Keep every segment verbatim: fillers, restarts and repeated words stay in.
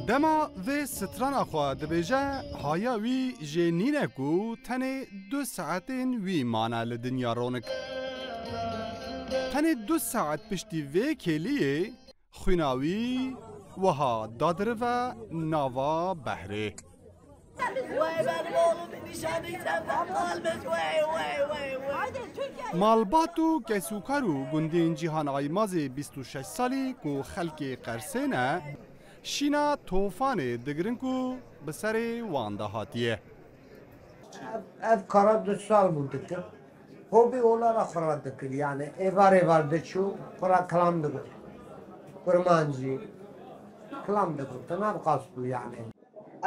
Dema vê strana xwe dibêje, haya wî jê nîne ku tenê du saetên wî mane li dinya ronik. Tenê du saet piştî vê kêliyê xwîna wî wiha dadirive nava behrê. Vay benim oğlum, nişanı içeriden kalmış. Vay, vay, vay, vay. Malbat û kesûkar û gundên Cîhan Aymazê bîst û şeş salî ku xelkê Qersê ne, şîna tofanê digirin ku bi serê wan de hatiye. Ev, ev kara du sal bû dikir. Hobî olara xwe re dikir. Yani êvar êvar diçû, xwe re kilam digot. Kurmancî, kilam digot. Te ne qas bû yani.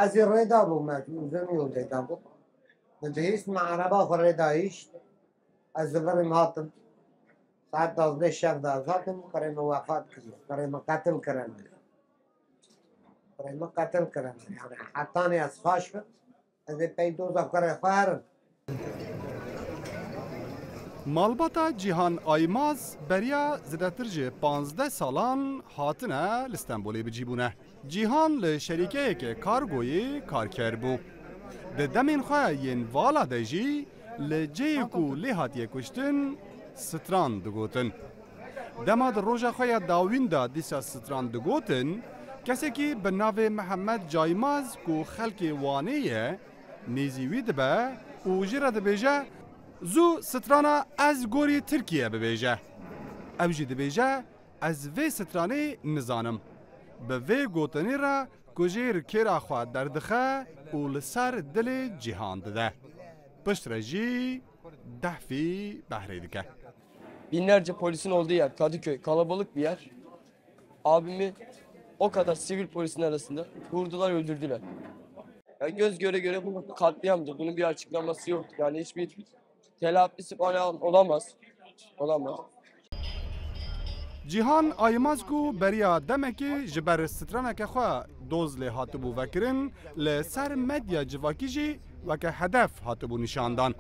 Ez ê rêda bûme, uzun yol rêda bû. Min dihîst me araba xwe rêda hişt. Ez zivirim hatim. Saet dazdeh şev de ez hatim, kurê min wefat kiriye. Kurê min qetil kirine. Kurê min qetil kirine. Yani hetanî ez faş bim, ez ê pey doza kurê xwe herim. Malbata Cîhan Aymaz beriya zêdetir ji panzdeh salan hatine li Stenbolê bi cî bûne. Cîhan li şerîkeyeke kargoyê karker bû. Di demên xwe yên vala de jî li cihê ku lê hatiye kuştin, stran digotin. Dema di roja xwe ya dawîn de dîsa stran digotin, kesekî bi navê Mihemed Caymaz ku xelkê Wanê ye, nêzî wî dibe û jê re dibêje, "Zû strana Ez Gorî Tirkiye bibêje." Ew jî dibêje, "Ez vê stranê nizanim." Bi vê gotinê re kujêr kêra xwe derdixe û li ser dilê Cîhan dide. Piştre jî dehfî behrê dike. Binlerce polisin olduğu yer, Kadıköy, kalabalık bir yer. Abimi o kadar sivil polisin arasında vurdular, öldürdüler. Ya göz göre göre bu katliamdır. Bunun bir açıklaması yok. Yani hiçbir telafisi falan olamaz. Olamaz. Cîhan Aymaz ku beriya demekê ji ber straneke xwe doz lê hatibû vekirin, li ser medya civakî jî weke hedef hatibû nîşandan.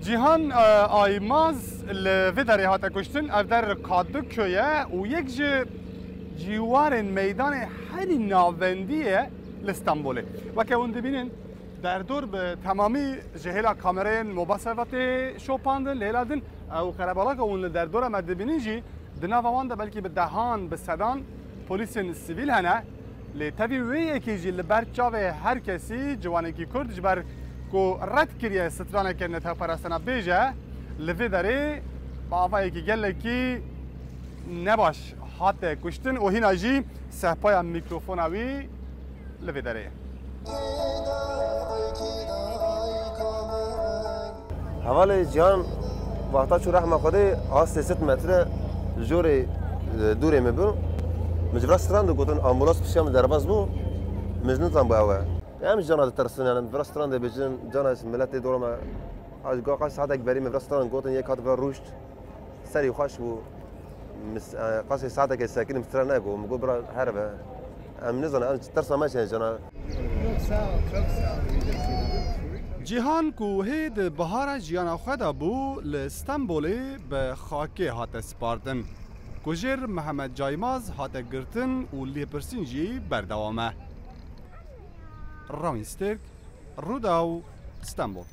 Cîhan, e, Aymaz li vê derê hate kuştin. Ev der Kadıköy e û yek ji cîwarên meydanê herî navendî ye li Stenbolê. Weke hûn dibînin, derdor bi temamî ji hêla kamerayên mobaseva tê şopandin, li hêla din ew qerebalaka hûn li derdora me dibînin jî, di nava wan de belkî bi dehan, bi sedan polîsên sivîl hene. Lê tevî wê yekê jî li ber çavê her kesî ciwanekî Kurd, ji ber ku red kiriye straneke netewperestana bêje, li vê derê bi avayekî gelekî nebaş hate kuştin û hîna jî sehpaya mîkrofona wî li vê derê ye. Hevalê Cihan wexta çû rehma Xwedê, a sê sed metre jorê, e, dûrê min bû. Min ji vira stran digotin, ambulans pişiya min derbas bû. Min ji nizan bû ew e. Em ji cana ditirsin, yani vira stran dibêjin, cana ji miletê dora me. Qas saetek berî min vira stran gotin, yek hat vira rûşt. Serî xweş bû. Mis-, e, qasê saeteke sekinî min tira negot. Min got, "Bira here be." Em nizanin, em tirsa me çi cana. Çok sağ ol, çok sağ ol. Cîhan ku hê di bihara jiyana xwe de bû, li Stenbolê bi xakê hate spartin. Kujêr Mihemed Caymaz hate girtin û lêpirsîn jî berdewam e. Rawîn Stêrk, Rûdaw, Stenbol.